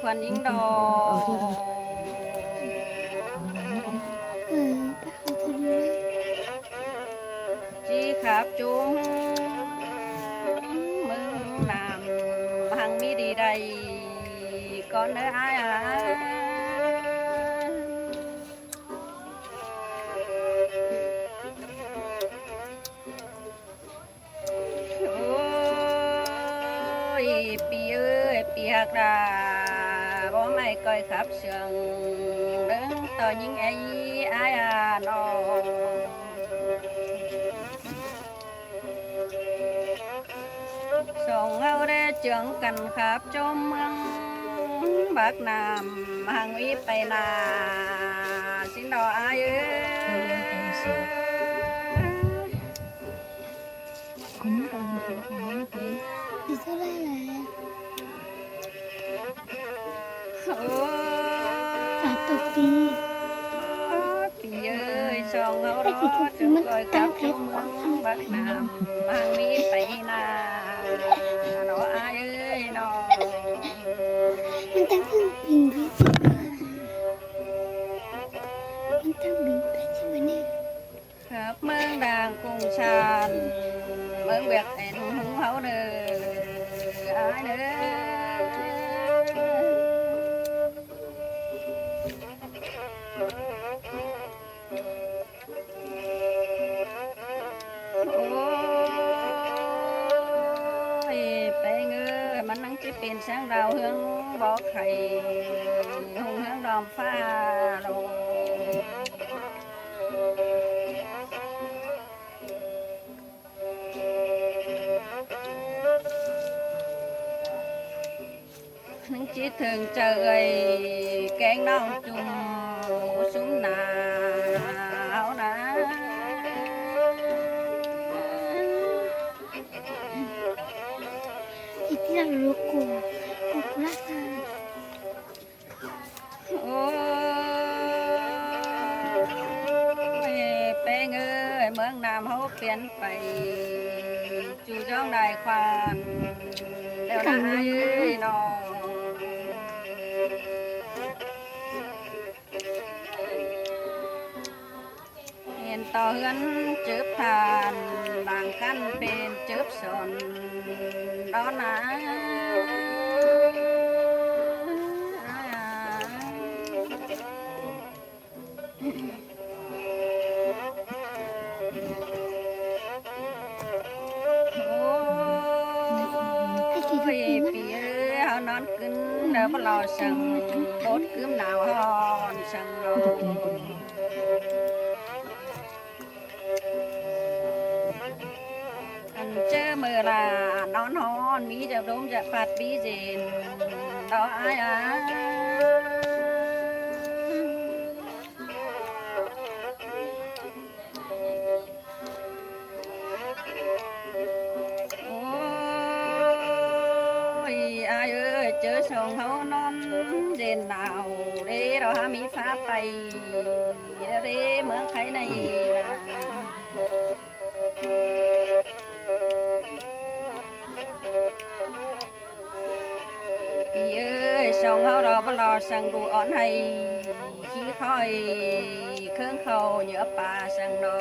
ຂວັນຍິງດອກ ເອີ ໄປເອົາໂທລະສັບ ຈີ່ຂັບຈຸ່ມເມືອງນ້ຳ ຮັ່ງມີດີໄດ້ກ່ອນເດີອ້າຍອາຍ. ໂອ້ຍ ປີເອີຍ ປີຮັກຫຼ້າ ບໍ່ໃຫ້ກ້ອຍຂັບເຊື່ອງ ເບິ່ງຕໍ່ຍິງແອອີອາຍອານ້ອງ ສອງເຮົາໄດ້ເຈືອງກັນຂັບ ຈົມເມືອງປາກນ້ຳ ຮັ່ງມີໄປໜ້າ ສິນດອກອ້າຍເອີຍ. ໂອ້ຍ ສາມຕໍ່ປີ ປີເອີຍ ສອງເຮົາເນາະ ຈະຄ່ອຍກັບສູ່ເມືອງປາກນ້ຳ ຮັ່ງມີໄປໜ້າເນາະອ້າຍເອີຍເນາະ. ມັນຕັ້ງເຄື່ອງບິນໄປ ມັນຕັ້ງບິນໄປທີ່ມັນນີ້ ຄັບເມືອງດ່າງກຸງຊານ ເມືອງວຽກແອນຂອງເຮົາເດີ ອ້າຍເດີ. ໂອ້ຍ ແປ້ງເອີຍ ມັນຍັງຊິເປັນແສງດາວເຮືອງບໍ່ໄຂ ຮຸ່ງເຮືອງດອມຟ້າໂລ. ຄິດເຖິງເຈົ້າເອີຍ ແກງນ້ອງຈຸ່ມໝູຊຸມໜາວນາ. ໂອ້ຍ ແປ້ງເອີຍ ເມືອງນ້ຳເຮົາປ່ຽນໄປ ຈູ່ຈອງໄດ້ຄວານແລ້ວນາເອີຍນ້ອງ. ເຫັນຕໍ່ເຮືອນເຈີບທ່ານ ບາງຄັນເປັນເຈີບສອນດອນນາ. ໂອ້ຍ ປີເອີຍ ເຮົານອນກຶນແລ້ວບໍ່ຫຼໍ່ສັງ ບົດກຶມໜາວຮ້ອນສັງໂລ. ອັນເຈີເມີລານອນຮ້ອນ ມີຈະລົມຈະພັດມີເຢັນດອກອ້າຍອາ. ໂອ້ຍ ອ້າຍເອີຍ ເຈີສອງເຮົານອນເຢັນໜາວເດ້ ເຮົາຫາມີຟ້າໄປເດ້ ເມືອງໄຄໃນນາ. ປີເອີຍ ສອງເຮົາລໍບໍ່ລໍສັງດູອ່ອນໃຫ້ ຂີ້ຄ່ອຍເຄື່ອງເຂົ້າເຫຍື້ອປາສັງດອ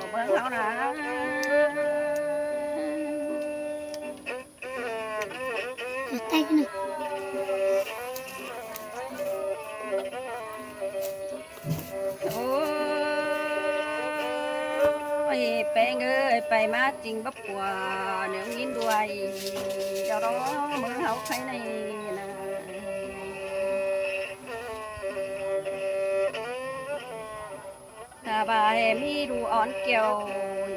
ກເມືອງເຮົານາ. ໂອ້ຍ ແປ້ງເອີຍ ໄປມາຈິງບັກປົວ ເນີງຍິນດ້ວຍ ເຈົ້າດອກເມືອງເຮົາໄຄໃນນາ. ຖ້າວ່າໃຫ້ມີດູອ່ອນແກ້ວ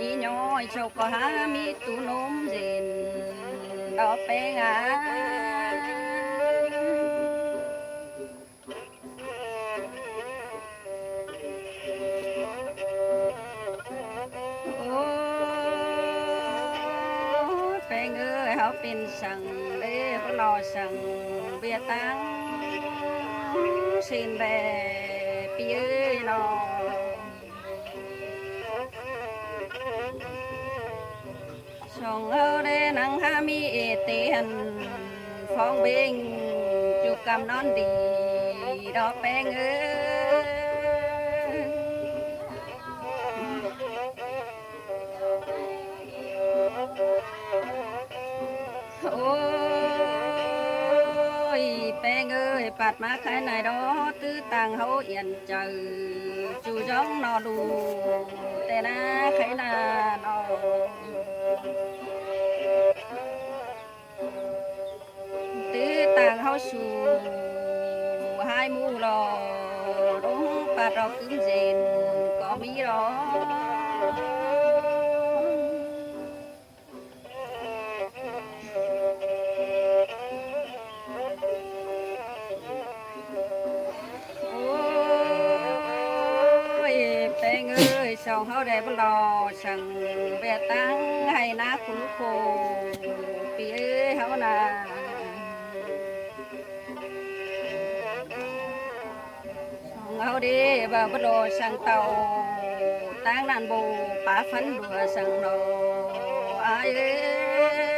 ຍິ້ງຍ້ອຍເຈົ້າກໍຫາມີຕູ້ນົມເຢັນດອກແປ້ງອາ. ໂອ້ຍ ແປ້ງເອີຍ ເຮົາເປັນສັງເດ້ ບໍ່ລໍສັງເບຍຕັງ ເຊັ່ນແບບປີເອີຍນ້ອງ. ຊ່ອງເຮົາໄດ້ນັ່ງຫາມີເອເຕຫັ້ນ ຟອງເບັງ ກຳນອນດີດອກແປ້ງເອີຍ. ໂອ້ຍ ແປ້ງເອີຍ ປັດມາໄຄນາຍດອກ ຕື້ຕ່າງເຮົາອຽນໃຈ ຈູ່ຢອງນອລູ ແຕ່ນາໄຄນານອກ. ຕື້ຕ່າງເຮົາຊູ ຫາຍໝູ່ລໍ ລົງປາດອກກຶມເຢັນກໍມີດອກ. ໂອ້ຍ ແປ້ງເອີຍ ສອງເຮົາແດ່ບໍ່ລໍ ຊ່າງແບດຕັ້ງໃຫ້ນາຄຸນໂຄ ປີເອີຍເຮົານາ ສອງເຮົາເດ້ວ່າບໍ່ລໍ ຊ່າງເຕົາ ຕາງນັ້ນບໍ່ປາຝັນດັວ ຊ່າງໜໍອ້າຍເອີຍ.